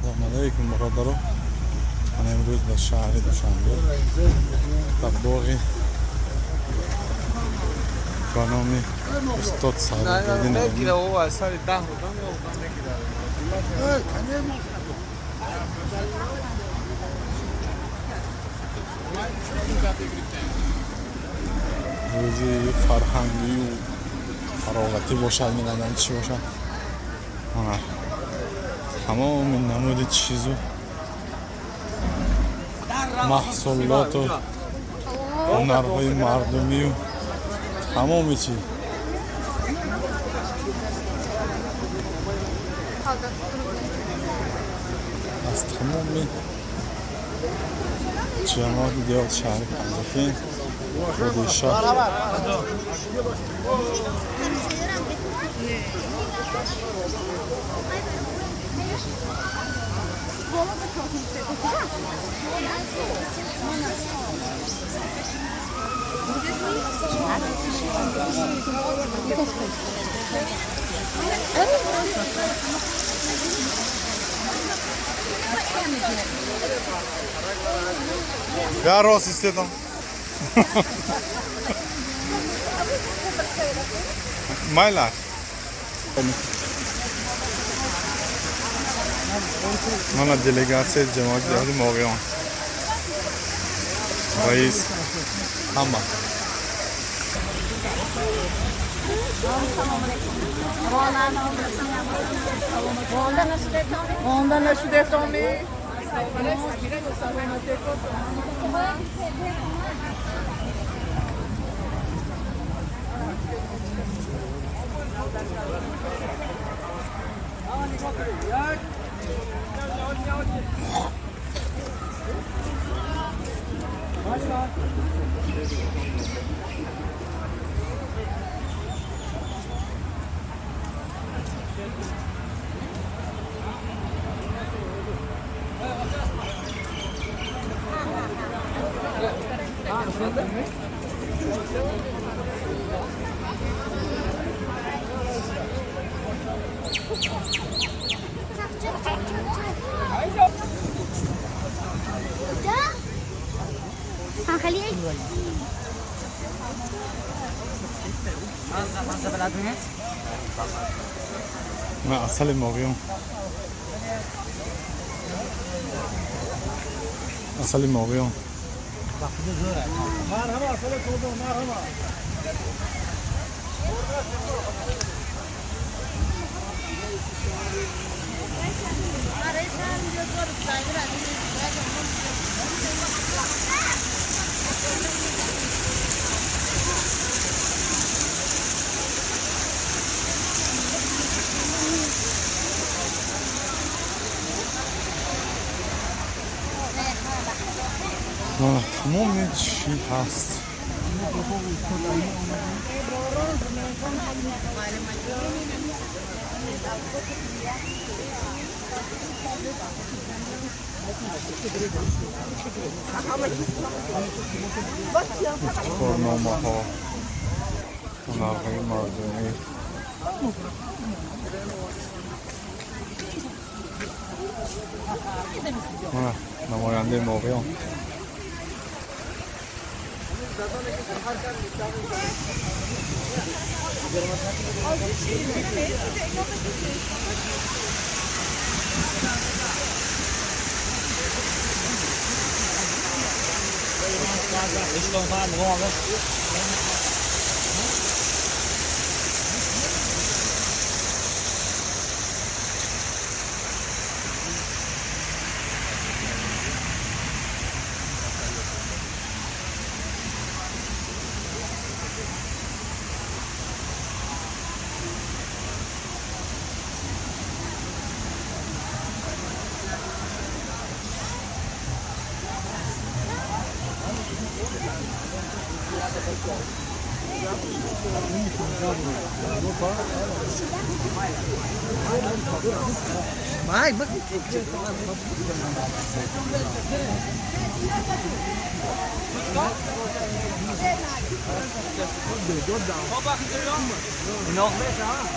Салом алейкум, бародаро. Ман имрӯз дар шаҳри Душанбе, дар боғи ба номи устод Садриддин Айнӣ. Сари 10 одам ё одам мегирад. Рӯзи фарҳангию фароғатӣ бошад, менадам, чӣ бошад. Ана тамоми намуди чизу маҳсулоту ҳунарҳои мардумию тамоми чиз аз тамоми ҷамоати деҳоти шаҳри Панҷакент, Худиша. Я рост истедам. Майлаш. Мана делегатсияи ҷамоати деҳоти Моғиён. Раис ҳама. Монда нашуде томи. На асали Моғиён. Асали Моғиён. Тамоми чӣ ҳаст. Ифтихорномаҳо, ҳунарҳои мардумӣ. Мана намояндаи Моғиён.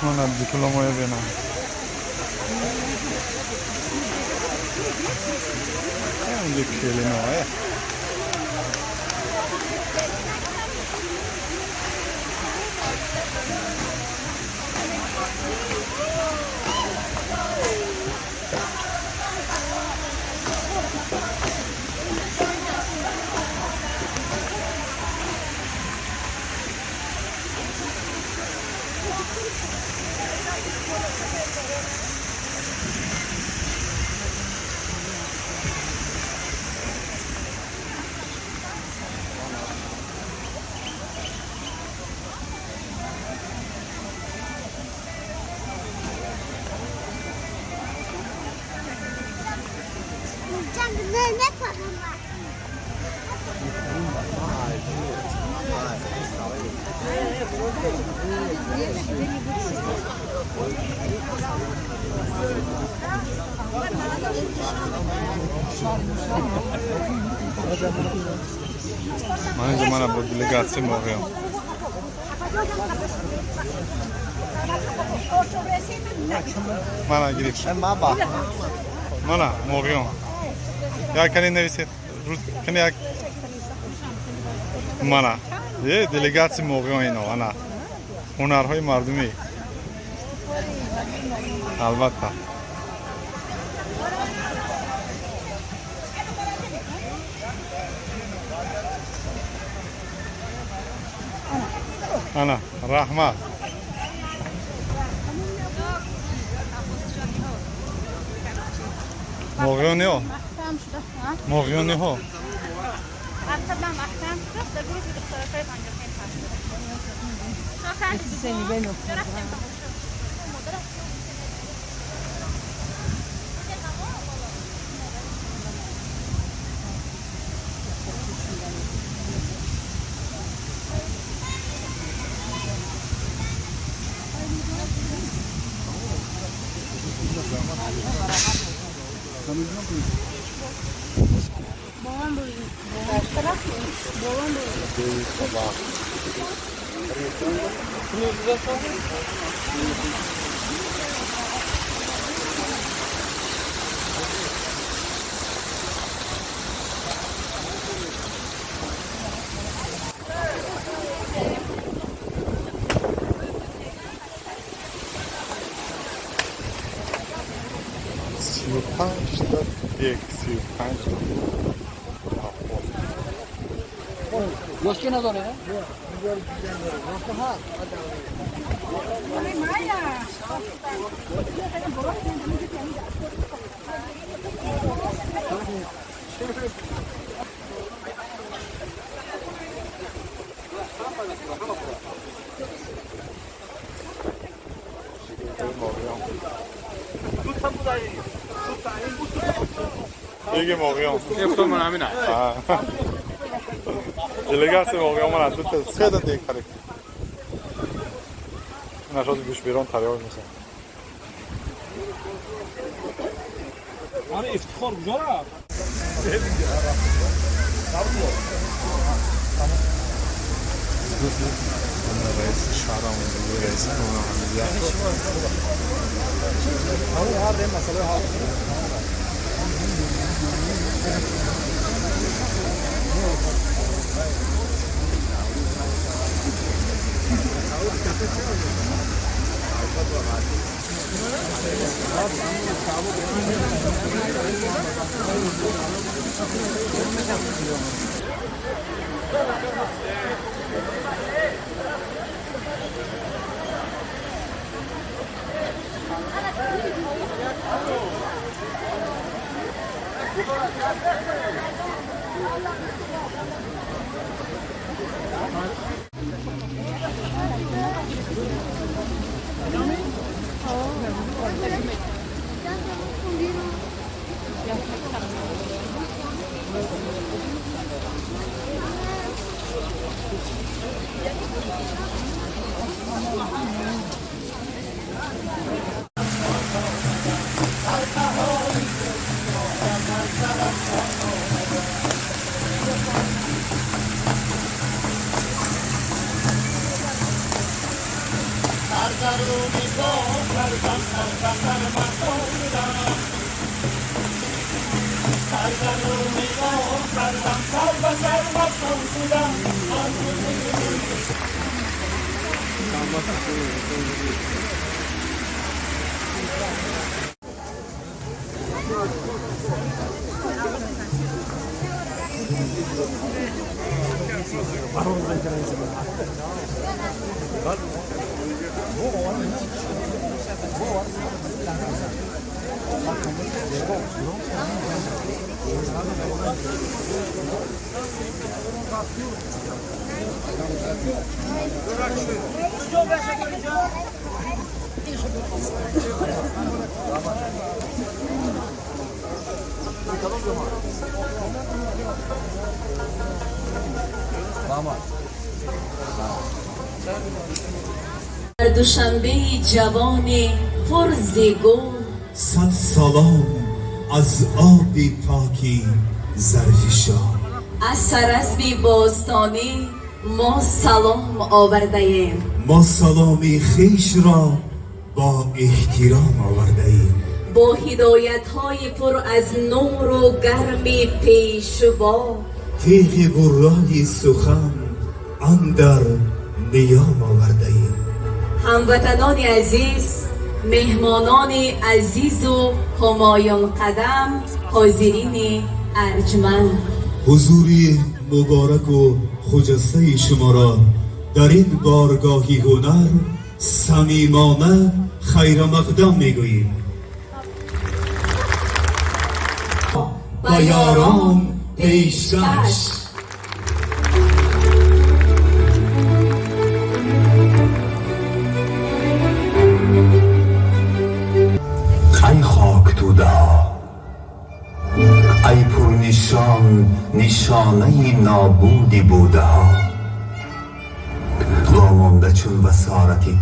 Мана дипломоя бинам. Инҷо келиноа. Ман инҷо мана бо делегатсия моғиён. Мана гирифт. Мана моғиён. Як кани нависед. Рус кани як мана. Е делегатсия моғиён ино ана. Ҳунарҳои мардумӣ. Албатта. Ана, раҳмат. Моғиёниҳо? Моғиёниҳо? 35 تا 1 35 گوشتی نداره نه؟ Иги моғиён. Делегатсия моғиён мана дута сета дег харид. Нашози гӯшберон тайёр мешавад. Ани ифтихор куҷо рафт? Раиси шаҳрам, раиси ҳамидия. Кардам, сар ба сар мафтун шудам. Дар Душанбеи ҷавони пур зи гул. Сад салом аз оби поки Зарфишон. Аз сарасби бостонӣ мо салом овардаем. Мо саломи хешро бо эҳтиром овардаем. Бо ҳидоятҳои пур аз нуру гарми пешво. Теғи буррои сухан андар ниём овардаем. Ҳамватанони азиз, меҳмонони азизу ҳумоюнқадам, ҳозирини арҷманд. Ҳузури мубораку хуҷастаи шуморо дар ин боргоҳи ҳунар самимона хайрамақдам мегӯем. Ба ёрон пешкаш. Ай хоктӯдаҳо, ай пурнишон нишонаи нобуди будаҳо, вомонда чун васорати.